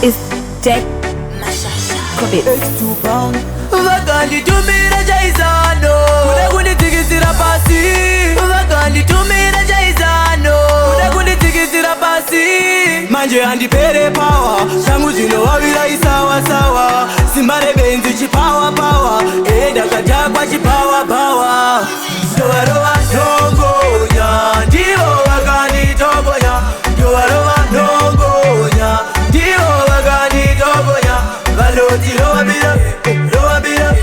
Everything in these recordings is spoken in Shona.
Is Jack Kobitz. Vakanditumira chaizano kuda kundidzikisira pasi. Vakanditumira chaizano kuda kundidzikisira pasi. Manje handipere power, shangu zvinovavira isawa sawa. Simba rebenzi chipower power, ee, ndakadhakwa chipower power. Ndovarova nhongonya, ndivo vakanditokonya. Ndovarova nhongonya, ndivo vakanditokonya. Vanoti rovambira, rovambira,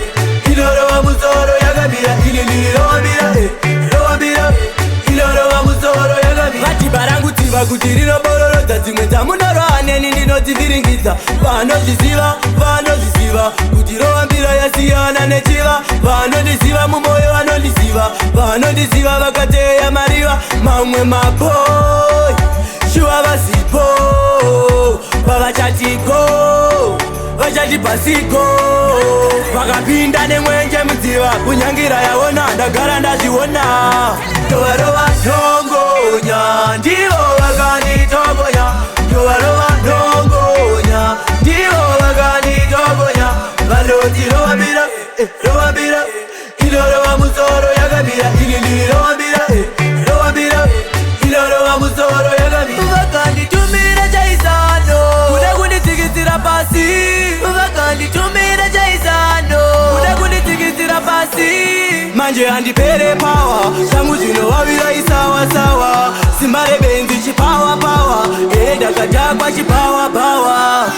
inorova musoro yakamira. Ini ndiri rovambira, rovambira, inorova musoro yakamira. Vati rangu tsiva kuti rinobororodza, dzimwe dzamunorova neni ndinodzivhiringidza. Vanozviziva, vanozviziva kuti rovambira yasiyana nechiva. Vanondiziva mumwoyo, vanondiziva, vanondiziva vakateya mariva. Mamwe mabhoy shuwa vasipo, pavachatiko vachati pasiko. Vakapinda nemwenje mudziva, kunyangira yaona, ndagara ndazviona. Ndovarova nhongonya, ndivo vakanditokonya. Ndovarova nhongonya, ndivo vakanditokonya. Vanoti rovambira, rovambira, inorova musoro yakamira. Ini ndiri rovambira, rovambira, inorova musoro yakamira. Vakanditumira chaizano kuda kundidzikisira pasi. Vakanditumira chaizano kuda kundidzikisira pasi. Manje handipere power, shangu zvinovavira isawa sawa. Simba rebenzi chipower power, ee, ndakadhakwa chipower power.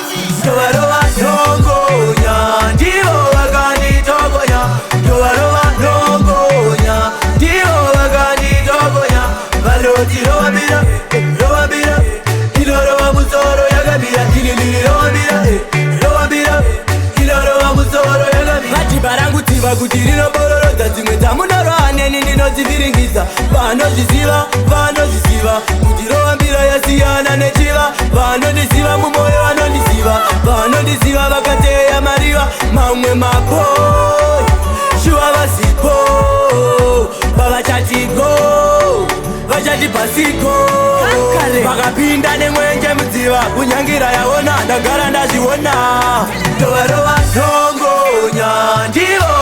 Ndovarova nhongonya, ndivo vakanditokonya. Ndovarova nhongonya, ndivo vakanditokonya. Vanoti rovambira, rovambira, inorova musoro yakamira. Ini ndiri rovambira, rovambira, inorova musoro yakamira. Vati rangu tsiva kuti rinobororodza, dzimwe dzamunorova neni ndinodzivhiringidza. Vanozviziva, vanozviziva kuti rovambira yasiyana nechiva. Vanondiziva mumwoyo, vanondiziva, vanondiziva vakateya mariva. Mamwe mabhoy shuwa vasipo, pavachatiko vachati pasiko. Vakapinda nemwenje mudziva, kunyangira yaona, ndagara ndazviona. Ndovarova nhongonya, ndivo.